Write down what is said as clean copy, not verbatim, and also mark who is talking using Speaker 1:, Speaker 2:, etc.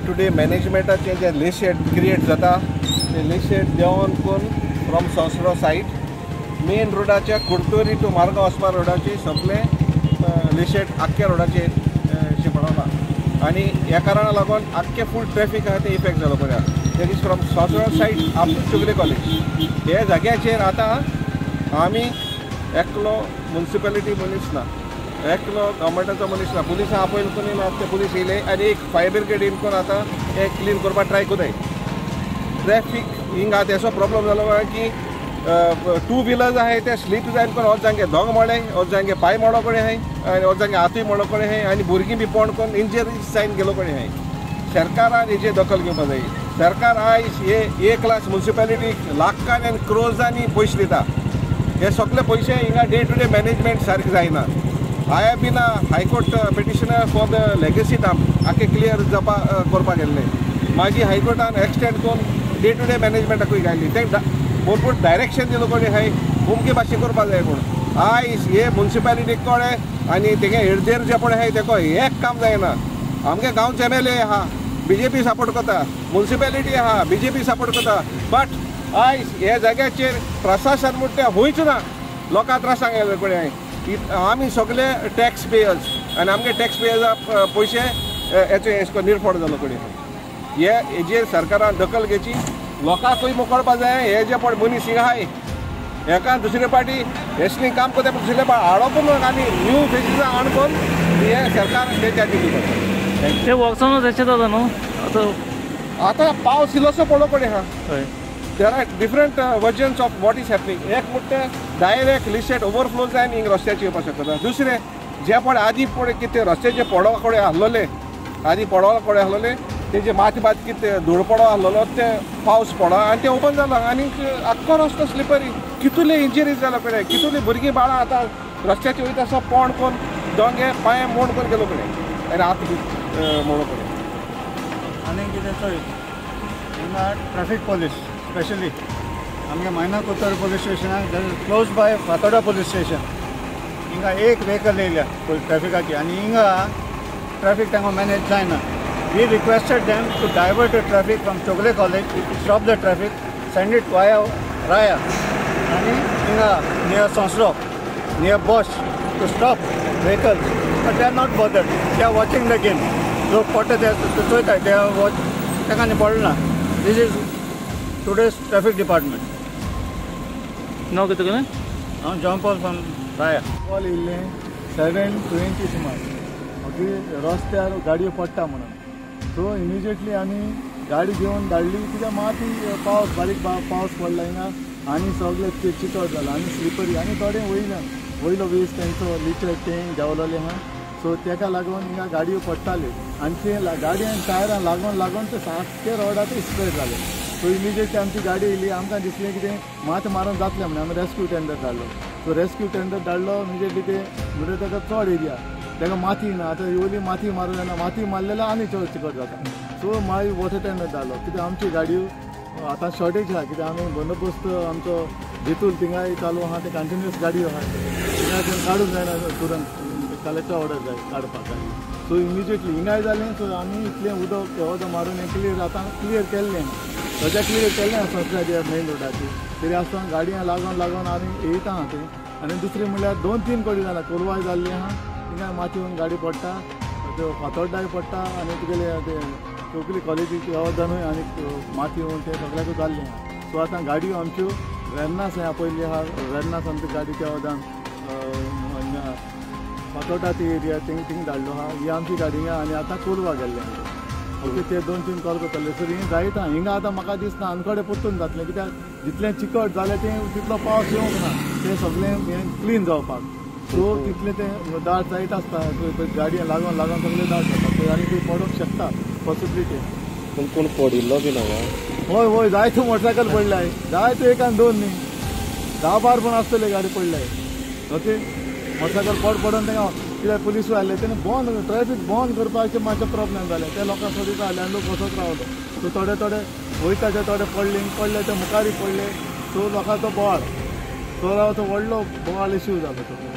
Speaker 1: Two day मॅनेजमेंटाचें जें लिशेट create जाता तें लिशेट देंवन करून फ्रॉम संसरो सायड मेन रोडाच्या कुडतोरी टू मार्गांव वचपा रोडाची सगळें लिशेट आख्ख्या रोडाचेर शिंपडवला आनी ह्या कारणाक लागून आख्खे फूल ट्रॅफीक आहा तें इफेक्ट जालो पळय. That is from Sonsoddo side up to Chowgule college. हे जाग्याचेर आतां आमी एकलो मुन्सिपेलिटी मनीस ना, एकलो गव्हर्मेंटाचो मनीस ना, पुलिसां आपयल कोणी ना, ते पुलीस येयले आनी एक फायर ब्रिगेड येवन करून आतां हें क्लीन करपाक ट्राय करताय. ट्रॅफीक हिंगा आतां असो प्रॉब्लम जालो की टू व्हिलर्स आहाय ते स्लीप जायन करून वच जांगे दोग मोडे, वच जांगे पांय मोडो कडेन आहाय आनी वच जांगे हातूय मोडो कडेन आहाय आनी भुरगीं बी पोंड करून इंजरी जायन गेलो कडेन आहाय. सरकारान हेजेर दखल घेवपाक जाय. सरकार आयज हे ए क्लास मुन्सिपेलिटीक लाखांनी आनी क्रोर्सांनी पयशे दिता. हे सगळे पयशे हिंगा डे टू डे मॅनेजमेंट सारकें जायना. I have been a high court petitioner for the legacy dump आख्खे क्लियर जावपा करपाक गेल्ले. मागीर हायकोर्टान एक्सटेंड करून डे टू डे मॅनेजमेंटाकूय घायली. ते भरपूर डायरेक्शन दिलो कोणी आहाय उमके भाशेन करपाक जाय म्हूण. आयज हे मुन्सिपेलिटीक कळ्ळें आनी तेगे हेडदेर जे पळय आहाय तेका एक काम जायना. आमगे गांवचे एम.एल.ए. आहा, बीजेपी सपोर्ट करता, मुन्सिपेलिटी आहा, बीजेपी सपोर्ट करता, बट आयज ह्या जाग्याचेर प्रशासन म्हणटा तें खंयच ना. लोकां त्रासांक गेले कडेन आहाय. आमी सगळे टॅक्स पेयर्स आनी आमगे टॅक्स पेयर्सा पयशे हेचो हेसको निर्फोड जालो कडेन. हे हेजेर सरकारान दखल घेवची, लोकांकूय मोकळपा जाय. हे जे पळय मनीस हिंगा आहाय हेका दुसरे पाटी हेसनी काम करता, पूण दुसरे पाटी हाडप आनी न्यू फेसीसा हाड करून हे सरकार तेच्या दिवपाक.
Speaker 2: ते वर्कसानूच अशें जाता न्हू आतां.
Speaker 1: आतां पावस इल्लोसो पडलो कडेन आहा. There are different versions of what is happening. एक म्हणटा डायरेक्ट लिशेट ओवरफ्लो जायन हिंग रस्त्याचेर येवपाक शकता. दुसरें जे पळय आदी पळय कितें रस्त्याचे पडवा कडेन आहलोले, आदी पडवा कडेन आहलोले तेजे माती मात कितें धूळ पडो आहलोलो ते पावस पडो आनी तें ओपन जालो आनी आख्खो रस्तो स्लिपरी. कितले इंजरीज जालो कडेन, कितले भुरगीं बाळां आतां रस्त्याचेर वयता आसा पोंड करून दोंगे पांय मोड करून गेलो कडेन आनी हात मोडो कडेन.
Speaker 3: आनी कितें चोय हिंगा ट्रॅफीक पोलीस स्पेशली आमगे मायना कुडतरी पोलीस स्टेशनाक close by Fatorda police station हिंगा एक व्हेकल येयल्या ट्रॅफिकाची आनी हिंगा ट्रॅफीक तांकां मॅनेज जायना. We requested them to divert the traffic from Chowgule college, stop the traffic, send it via Raya आनी हिंगा near Sonsoddo, near Bosch to stop vehicles, but they are not bothered. They are watching the game. लोक पडटा ते चोयता, ते watch तांकां आनी पडना. This is today's traffic department.
Speaker 2: नांव कितें तुगेलें?
Speaker 3: हांव John Paul from Raia.
Speaker 4: Call येयल्लें 7:20 सुमार ओके रस्त्यार गाडयो पडटा म्हणून. सो इमिजिएटली आमी गाडी घेवन धाडली कित्याक माती पावस बारीक पावस पडला हिंगा आनी सगळे चिकट जाला आनी स्लिपरी आनी थोडे वयल्यान वयलो वेस्ट तेंचो लिचर तें देंवलोलें आहा. सो तेका लागून हिंगा गाडयो पडटाल्यो आनी ते गाडी आनी टायरां लागून लागून ते सारके रोडाचेर स्प्रेड जाले. सो इमिजिएटली आमची गाडी येयली, आमकां दिसलें कितें मात मारून जातलें म्हणून आमी रेस्क्यू टेंडर धाडलो. सो रेस्क्यू टेंडर धाडलो इमिजिएटली ते म्हणटकीर ताका चड एरिया ताका माती ना, आतां येवली माती मारूं जायना, माती मारलेल्या आनी चड चिकट जाता. सो मागीर वॉटर टेंडर धाडलो कित्याक आमची गाडयो आतां शॉर्टेज आहा कित्याक आमी बंदोबस्त आमचो जितूल थिंगाय चालू आहा, ते कंटिन्युअस गाडयो आहा थिंगा काडूंक जायना, तुरंत कलेक्टर ऑर्डर जाय काडपाक जाय. सो इमिजिएटली हिंगाय जालें. सो आमी इतलें उदक उदक मारून हें क्लियर आतां क्लियर केल्लें, सद्या क्लियर केल्लें संसदाच्या मेन रोडाचेर. तरी आसतना गाडयां लागून लागून आनी येयता आहा तें. आनी दुसरें म्हणल्यार 2-3 कडेन जालां, कोलवाय जाल्ली आहा, थिंगा माती येवन गाडी पडटा, त्यो फातोड्डाय पडटा आनी तुगेले ते चौगुले कॉलेजीची अवधानूय आनी माती येवन तें सगळ्याकूच जाल्लें आहा. सो आतां गाडयो आमच्यो वेर्नास हें आपयल्ली आहा, वेर्नास आमची गाडी त्या वदान फातोड्डा ती एरिया थिंग थिंग धाडलो आहा. ही आमची गाडी आनी आतां कोलवा गेल्ले आहा. ओके ते 2-3 कॉल करतले. सो हिंगा जायत आहा हिंगा आतां म्हाका दिसना आनकडे परतून जातलें कित्याक जितलें चिकट जालें तें तितलो पावस येवंक ना तें सगळें हें क्लीन जावपाक. सो तितलें तें दाट जायत आसता, गाडयें लागून लागून सगळें दाट जाता आनी थंय पडूंक शकता पॉसिबिलिटी.
Speaker 5: पूण कोण पडिल्लो बी ना?
Speaker 4: हय हय जायत्यो मोटरसायकल पडल्याय, जायत्यो एक आनी दोन न्ही, 10-12 पण आसतले गाडी पडल्याय. ओके मोटरसायकल पड पडून तांकां कित्याक पुलिसूय आयले तेणें बंद ट्रॅफीक बंद करपाचें मातशें प्रॉब्लेम जालें. ते लोकांक सोदीत आयले आनी लोक वचत रावलो. सो थोडे थोडे वयता ते थोडे पडले पडले ते मुखारूय पडले. सो लोकांचो बोवाळ, सो तो व्हडलो बोवाळ इश्यू जालो तो.